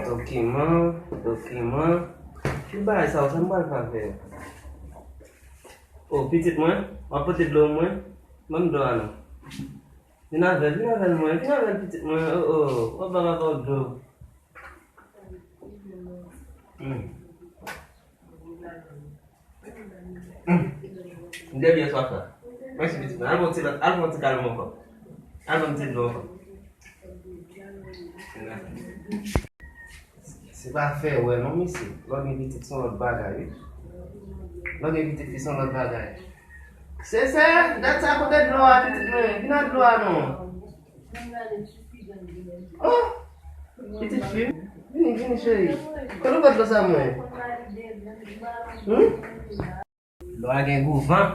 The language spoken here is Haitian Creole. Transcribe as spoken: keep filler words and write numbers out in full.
Dokiman, dokiman. Ki bagay sa yo, sa m pral fè avè yo? O, pitit mwen, w ap pote dlo mwen? Ban m dlo a non. Vin avè l, vin avè l mwen, vin avè l pitit mwen. O, o, w ap ba papa w dlo. Hmm. Hmm. M te byen swaf la. Mèsi pitit mwen. Al fè yon ti lòt, al fè yon ti kalòm ankò. Al fè yon ti dlo ankò. Se pa fè wè non, mesye. Lè w gen pitit, se yon lòt bagay, wi. Lè w gen pitit fi, se yon lòt bagay. Sese, dat sa kote dlo a, pitit mwen. Vin ak dlo a non. Oh, pitit fi m. Vini, vini, cheri. Kote w pran dlo sa mwen? Hmm? Dlo a gen gou van.